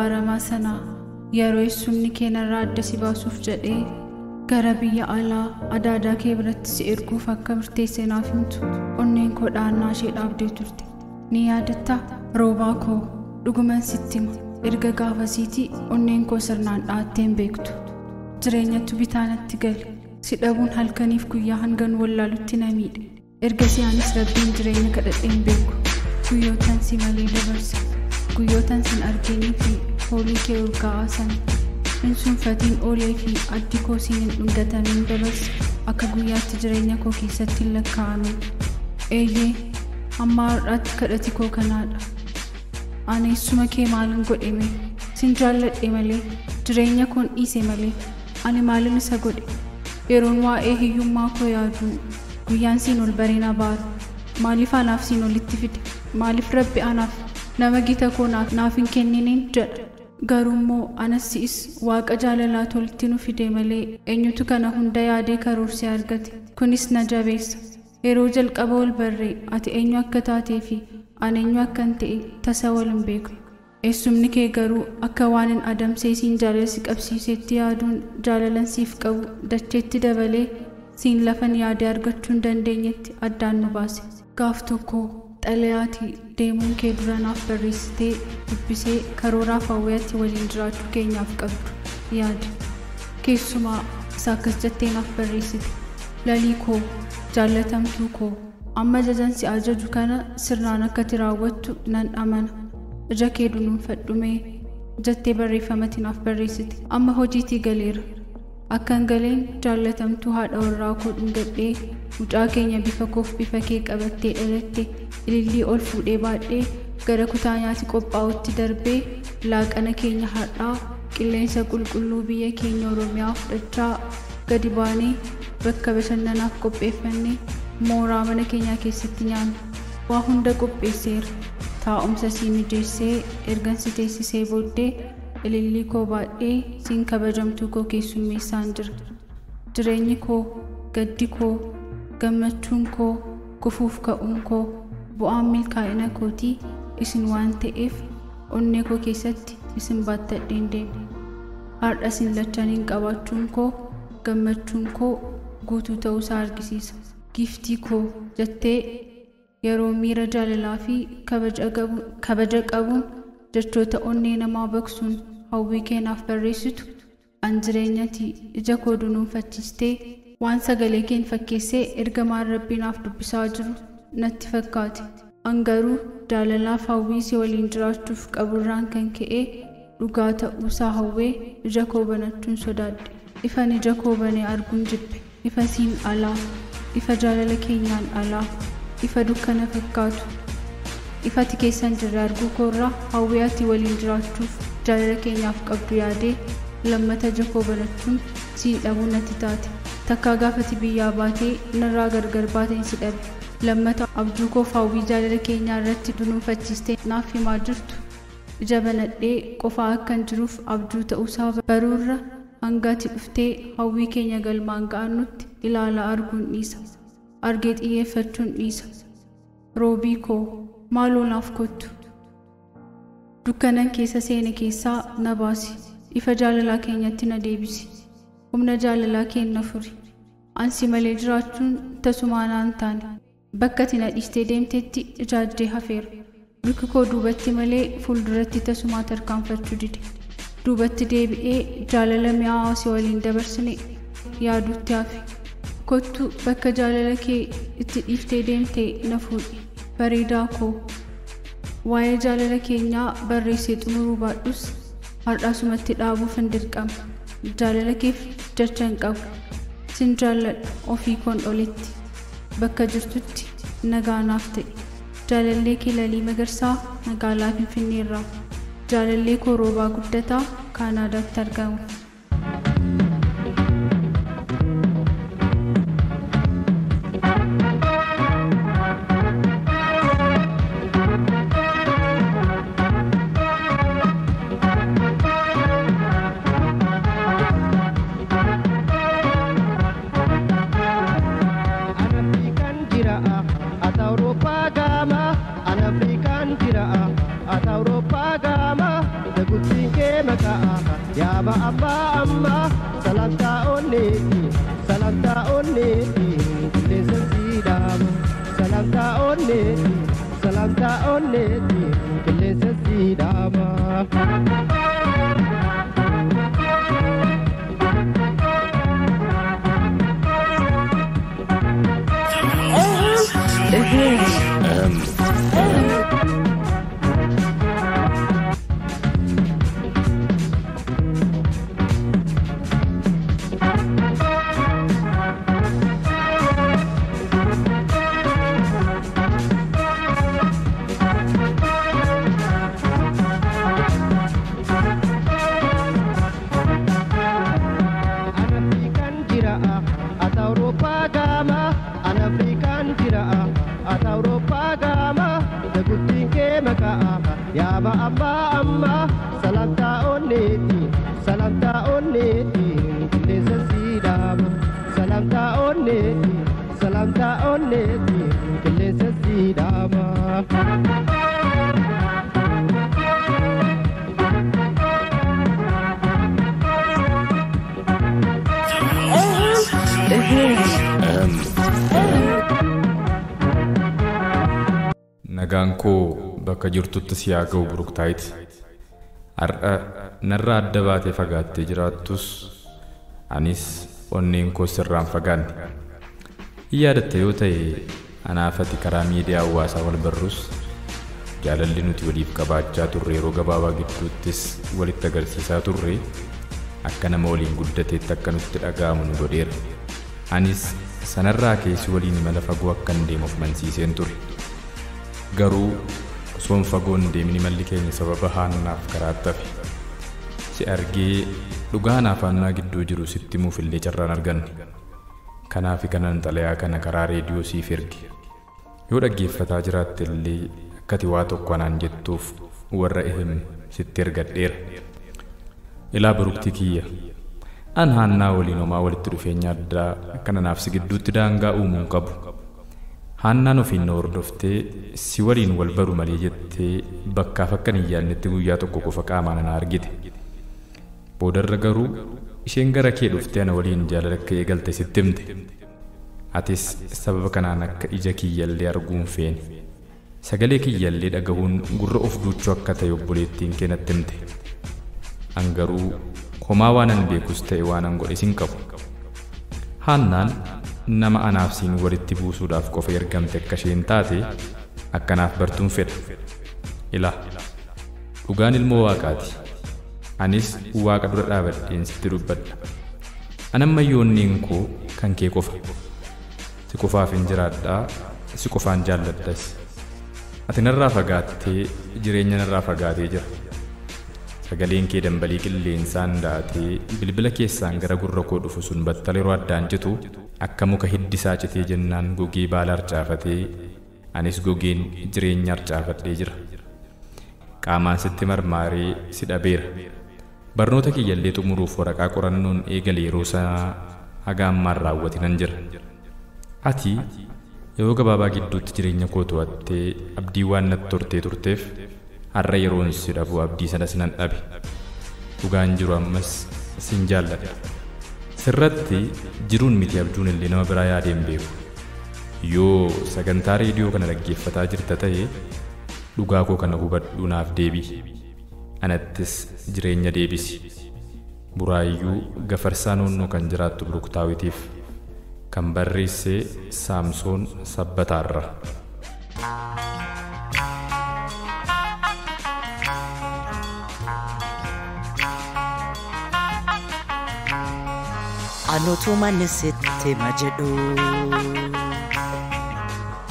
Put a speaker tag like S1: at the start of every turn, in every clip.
S1: Aramaa sanaa yeroo eessumni kee narraa adda si baasuuf jedhee gara biyya alaa adaadaa kee biratti si erguuf akka murteesse naaf himtu onneen koo dhahannaa ishee dhaabdee turte. Ni yaadattaa Roobaa koo, dhuguman sitti hima, erga gaafasiitii onneen koo sirnaan dha'attee hin beektu. Jireenyatu bitaa natti gale. Si dhabuun halkaniif guyyaa hangan wallaalutti na miidhe. Ergasii anis Rabbiin jireenya kadhadhee hin beeku. Guyyootan si malee dabarse, guyyootan sin arginii fi foolii kee urgaa'aa sana hin sunfatiin oolee fi addi koo siin hin dhungatamiin dabarse akka guyyaatti jireenya koo keessatti hin lakkaa'amin. Eeyyee, hamma har'aatti kadhati koo kanaadha. Ani eessuma kee maalin godhe mee? Sin jaalladhe malee, jireenya koon dhiise malee, ani maalin isa godhe? Yeroon waa'ee hiyyummaa koo yaadu guyyaan siin ol bareen abaara. Maaliif anaaf siin olitti fide? Maaliif Rabbi anaaf nama gita koo naaf hin kenniniin jedha. Garuu immoo anas si'is Waaqa jaalalaa tolti nu fide malee eenyutu kana hunda yaadee karoorsee argate? Kunis na jabeessa. Yeroo jalqaba wal barree ati eenyu akka taatee fi ani eenyu akkan ta'e tasa wal hin beeknu. Eessumni kee garuu akka waan hin adamsee siin jaalala si qabsiisetti yaaduun jaalalan siif qabu dacheetti dabalee siin lafan yaadee argachuu hin dandeenyetti addaan nu baase. Gaaf tokko xalayaatii deemuun kee dura naaf barreessitee dubbisee karooraaf hawwiyaatti waliin jiraachuu keenyaaf qabdu yaade. Keessumaa isa akkas jettee naaf barreessite. Lalii koo, jaallatamtuu koo, amma ajajan si ajaju kana sirnaan akka ati raawwattu nan amana. Ija kee dunuunfadhu mee jettee barreeffamatti naaf barreessite. Amma hojiitii galeera. Akkan galeen jaallatamtuu haadha warraa koo dhungadhee mucaa keenya bifa koof bifa kee qabattee dhalatte ilillii ol fuudhee baadhee gara kutaa nyaati qophaa'utti darbee laaqana keenya har'aa qilleensa qulqulluu biyya keenya Oromiyaa fudhachaa gadi baanee bakka bashannanaaf qopheeffannee mooraa mana keenyaa keessatti nyaanna. Waa hunda qopheesseera. Taa'umsa sii mijeessee ergan si teessisee booddee ilillii koo baadhee siin kabajamtuu koo keessummeessaan jira. Jireenyi koo, gaddi koo, gammachuun koo, kufuuf ka'uun koo, bu'aan milkaa'ina kootii isin waan ta'eef onnee koo keessatti isin baattadheen deema. Har'a isin lachaniin qabaachuun koo, gammachuun koo guutuu ta'uusaa argisiisa. Giiftii koo jettee yeroo miira jaalalaa fi kabaja qabuun jechoota onnee namaa baqsuun hawwii keenaaf barreessitu an jireenyati ija koo dunuunfachiistee waan sagalee keen fakkeessee ergamaan Rabbii naaf dubbisaa jiru natti fakkaate. An garuu jaalalaaf hawwii si waliin jiraachuuf qaburraan kan ka'e dhugaa ta'uusaa hawwee ija koo banachuun sodaadhe. Ifan ija koo banee arguun jibbe. Ifa siin alaa, ifa jaalala keenyaan alaa, ifa dukkana fakkaatu. Ifa ati keessan jirre arguu koorraa hawwii ati waliin jiraachuuf jaalala keenyaaf qabdu yaadee lammata ija koo banachuun siin dhabuu natti taate. Takkaa gaafati biyyaa baatee narraa gargar baateen si dhabe. Lammata abjuu koof hawwii jaalala keenyaa irratti dunuunfachiistee naaf himaa jirtu. Ija banadhee qofaa akkan jiruuf abjuu ta'uusaa baruurra hanga ati dhuftee hawwii keenya galmaan ga'annutti ilaalaa arguun dhiisa. Argee xiyyeeffachuun dhiisa. Roobii koo, maaloo naaf kottu. Dukkanan keessa seene keessaa na baasi. Ifa jaalalaa keenyatti na deebisi. Humna jaalalaa keen na furi. Ansi malee jiraachuun tasumaa naan taane. Bakka ati na dhiistee deemtetti ijaajjee hafeera. Luki koo duubatti malee fuulduratti tasumaa tarkaanfachuu dide. Duubatti deebi'ee jaalala mi'aawaa si waliin dabarsine yaaduutti hafe. Kottu bakka jaalala kee itti dhiiftee deemte na fuudhi. Bareedaa koo, waa'ee jaalala keenyaa barreessee xumuruu baadhus har'asumatti dhaabuuf hin dirqama. Jaalala keef jecha hin qabu. Sin jaalladha ofii koon olitti. Bakka jirtutti nagaa naaf ta'i. Jaalallee kee Lalii Magarsaa magaalaa Finfinneerraa. Jaalallee koo Roobaa Guddataa Kaanaadaatti argamu.
S2: An Afrikaan jira, ati Awurooppaa gaama, daguutti. amma amma salamtaa onneeti salamtaa onneeti qilleensa siidhaama salamtaa onneeti salamtaa onneeti qilleensa siidhaama. Yaaba amma amma salamtaa onneeti salamtaa onneeti qilleensa siidhaama salamtaa onneeti salamtaa onneeti qilleensa siidhaama.
S3: Nagaan koo bakka jirtutti si haa ga'u Buruktaayit. Har'a narraa adda baatee fagaattee jiraattus anis onneen koo sirraan fagaanne. Yaadatte yoo ta'e anaaf ati karaa miidiyaa hawaasaa wal barrus jaalalli nuti waliif qabaachaa turre yeroo gabaabaa gidduuttis walitti agarsiisaa turre akka nama waliin guddateetti akka nutti dhaga'amu nu godheera. Anis sanarraa keessi waliin imala fagoo akkan deemuuf mansiiseen ture. Garuu osoon fagoon deemin imalli keenya sababa Haannaaf karaatti hafe. Si argee dhugaa anaaf Haannaa gidduu jiru sitti himuuf illee carraan arganne. Kanaaf kanan xalayaa kana karaa reediyoo siif erge. Yoo dhaggeeffataa jiraatte illee akka ati waa tokko anaan jettuuf warra ehem sitti ergadheera. Ilaa Buruktii kiyya. An Haannaa waliin homaa walitti dhufeenya addaa kan anaaf si gidduutti daangaa uumuu hin qabu. Haannaan ofiin na hordoftee si waliin wal baru malee jettee bakkaaf akka hin yaadnetti guyyaa tokko qofa qaamaan ana argite. Boodarra garuu isheen gara kee dhuftee ana waliin jaalala akka eegalte sitti himte. Atis sababa kanaan akka ija kiyyallee arguun feene. Sagalee kiyyallee dhagahuun gurra of duuchuu akka ta'e obboleettiin kee natti himte. An garuu homaa waanan beekus ta'e waanan godhe sin qabu. Haannaan nama anaaf siin walitti buusuudhaaf qofa ergamte akka isheen taate akkanaaf bartuun fedha. Ilaa dhugaan ilmoo waaqaati. Anis waaqa dura dhaabadheen sitti dubbadha. An ammayyuu onneen koo kan kee qofa. Si qofaaf hin jiraadhaa, si qofaan jaalladhas. Ati narraa fagaattee jireenya narraa fagaatee jira. Sagaleen kee dambalii qilleensaan da'atee bilbila keessaan gara gurra koo dhufu sun battala yeroo addaan citu akka muka hiddisaa citee jennaan gogee baala harcaafatee anis gogeen jireenya harcaafadhee jira. Qaamaan sitti marmaaree si dhabeera. Barnoota kiyyallee xumuruuf waraqaa qorannoon eegale yeroo sanaa haga ammaan raawwatinan jira. Ati yeroo gabaabaa gidduutti jireenya koo to'attee abdii waan natti tortee turteef har'a yeroon si dhabu abdii sanas nan dhabe. Dhugaan jiru ammas sin jaalladha. Sirratti jiruun miti abjuun illee nama biraa yaadeen beeku. Yoo sagantaa reediyoo kana dhaggeeffataa jirta ta'e dhugaa koo kana hubadhuu naaf deebi'i. Anattis jireenya deebisi. Buraayyuu Gafarsaa Noonnoo kan jiraattu Buruktaawitiif kan barreesse Saamsoon Sabbataarra.
S4: Anutu manni sitti ma jedhu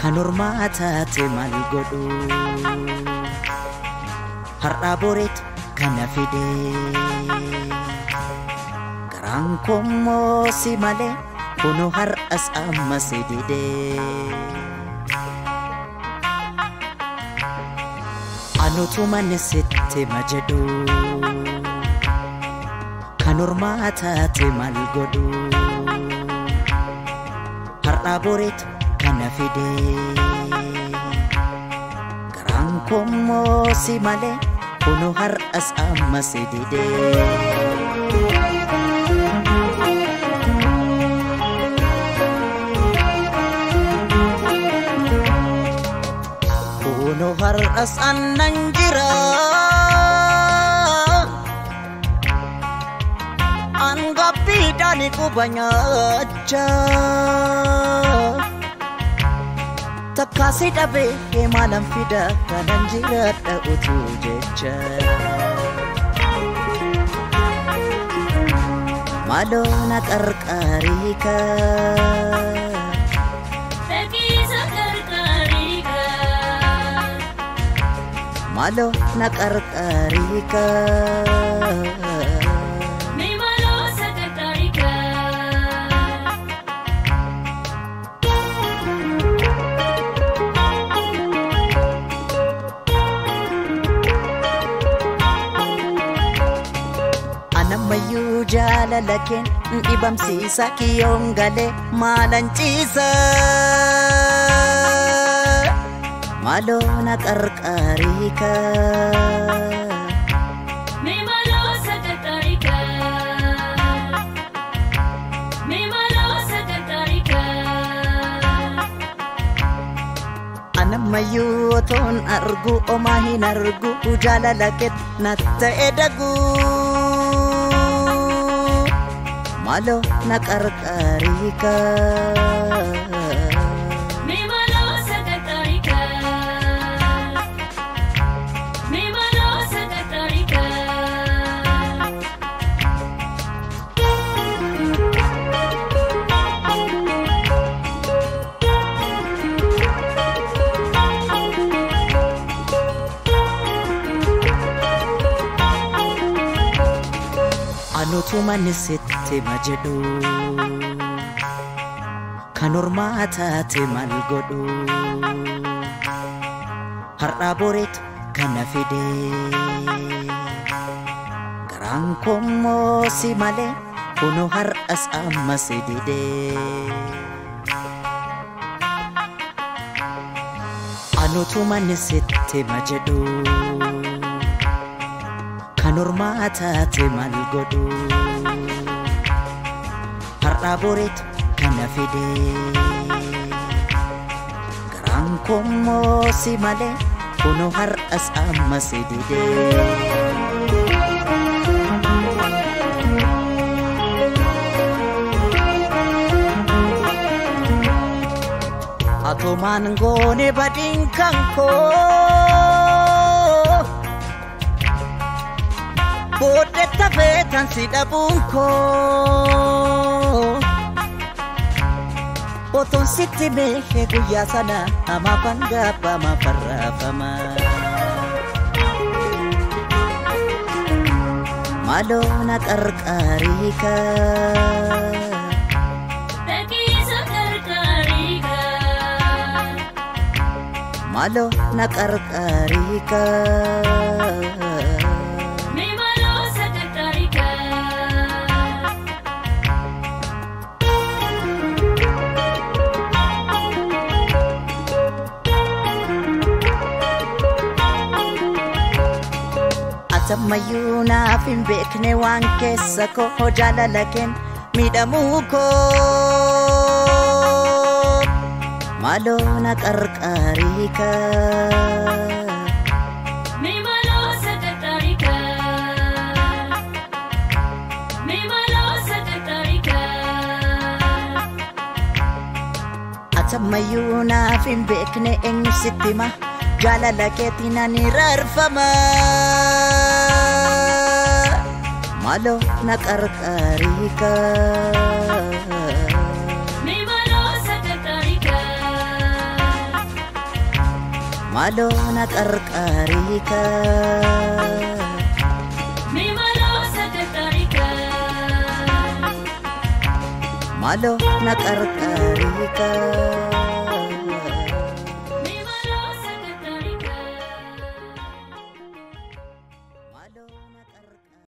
S4: kan ormaa taate maal godhu har'aa boreetu kana fide garaan koommoo si malee kunoo har'as amma si dide. Anutu manni sitti ma jedhu kan ormaa taate maal godhu har'aa boreetu kana fide garaan koommoo si malee kunoo har'as amma si dide. har'as annan jira Angabbiidhaan quba nyaachaa Takkaasi dhabee maalan fida kanan jiraadha utuu jecha Maaloo na qarqaarii kaa Maaloo na qarqaarii kaa Anammayyuu jaalala keen dhibamsiisa kiyyoon galee maalan ciisa Maaloo na qarqaarii kaa Anammayyuu otoon argu omaa hin argu jaalala keet na ta'e dagu Maaloo na qarqaarii kaa Anutuma ni sitti ma jedhu kan ormaa taate maal godhu har'a boreetu kana fide garaan kommoo si malee kunoo har'as amma si dide. Anutuma ni sitti ma jedhu kan ormaa taate maal godhu har'a boreetu kana fide garaan kommoo si malee kunoo har'as amma si dide. Atumaan goone badiin kan koo Booddee tafee si dhabuun koo Otoon sitti meeshee guyyaa sana amaafan gaabba amaafan raafama. Maaloo na qarqaarii kaa Maaloo na qarqaarii kaa Atammayyuu naaf hin beekne waan keessa koo jaalala keen miidhamuu koo Maaloo na qarqaarii kaa Atammayyuu naaf hin beekne eenyu sitti hima jaalala keetiin ani raarfama. Maaloo na qarqaarii kaa Maaloo na qarqaarii kaa Maaloo na qarqaarii kaa Maaloo na qarqaarii.